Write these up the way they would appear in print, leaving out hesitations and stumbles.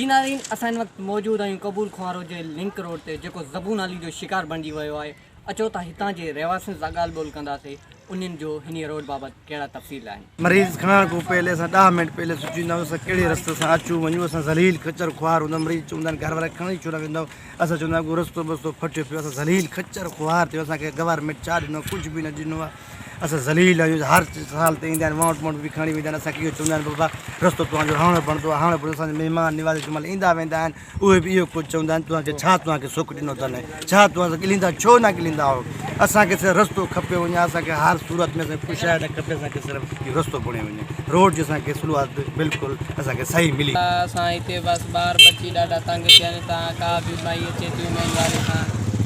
جي ناظرين اسان هن وقت موجود آهيون قبول کوهارو جي لنڪ روڊ تي جيڪو زبون حالي جو شڪار بڻجي ويو آهي اچو ته هتان جي رهواسين سان ڳالهه ٻولهه ڪنداسين انهن جو هني روڊ بابت ڪهڙا تفصيل آهن. مريض کڻڻ کان پهلي اسان ڏهه منٽ پهلي سوچيندا آهيون اسان ڪهڙي رستي سان اچون وڃون اسان ذليل خچر خوار هوندا مريض چوندا آهن گهر وارا کڻي ڇو نه ويندؤ اسان چوندا آهيون ڪو رستو بستو ڦٽيو پيو اسان ذليل خچر خوار ٿيو اسان کي گورنمينٽ ڇا ڏنو ڪجهه به نه ڏنو آهي اسان ذليل آهيون هر سال تي ايندا آهن ووٽ ووٽ به کڻي ويندا آهن اسان کي اهو چوندا آهن بابا رستو توهان جو هاڻو بڻندو آهي هاڻو بڻندو اسان جا مهمان نوازي جمل ايندا ويندا آهن اهي به اهو ڪجهه چوندا آهن توهان کي ڇا توهان کي سک ڏنو اٿن ڇا توهان سان ڳليندا ڇو نه ڳليندا آهو اسان کي صرف رستو کپي وڃي اسان کي هر صورت ۾ اسان کي ڪشايو نه کپي اسان کي صرف اهو رستو بڻي وڃي روڊ جي اسان کي سلوات بلڪل اسان کي صحيح ملي. اسان هتي بس ٻار ٻچي ڏاڍا تنگ ٿين ٿا ڪا به مائي اچي ٿي انهن واري سان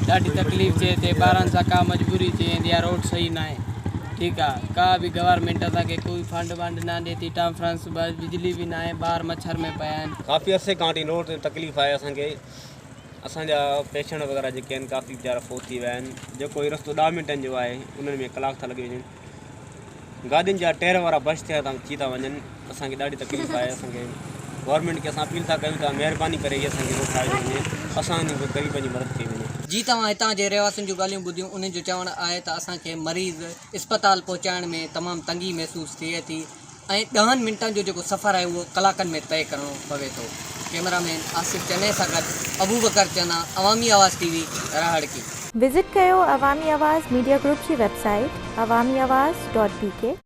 ڏاڍي تڪليف ٿئي ٿي ٻارن سان ڪا مجبوري ٿي ويندي آ روڊ صحيح ناهي ٺيڪ آ ڪا به گورنمينٽ اسان کي ڪوئي فنڊ ونڊ نه ڏي ٿي ٽانفرنس بجلي به ناهي ٻار مڇر ۾ پيا آهن. ڪافي عرصي کان وٺي روڊ تي تڪليف آهي اسان کي اسان جا پيشنٽ وغيره جيڪي آهن ڪافي ويچارا فوت ٿي ويا آهن جيڪو هي رستو ڏهه منٽن جو آهي انهن ۾ ڪلاڪ ٿا لڳي وڃن گاڏين جا ٽير وارا بش ٿيا ٿا ٿي ٿا وڃن اسان کي ڏاڍي تڪليف آهي اسان کي گورنمينٽ کي اسان اپيل ٿا ڪيون ته مهرباني ڪري هي اسان کي روڊ ٺاهي ڏنو وڃي اسان جي غريبن جي مدد ڪئي وڃي. جي توهان هتان جي رهواسين جون ڳالهيون ٻڌيون انهن جو چوڻ آهي ته اسان کي مريض اسپتال پهچائڻ ۾ تمام تنگي محسوس ٿئي ٿي ۽ ڏهن منٽن جو جيڪو سفر آهي اهو ڪلاڪن ۾ طئي ڪرڻو پوي ٿو. ڪئميرا مين آصف چني سان گڏ ابوبڪر چنا، عوامي آواز ٽي وي، راهڙڪي. وزٽ ڪيو عوامي آواز ميڊيا گروپ جي website Awami Awaz dot B K.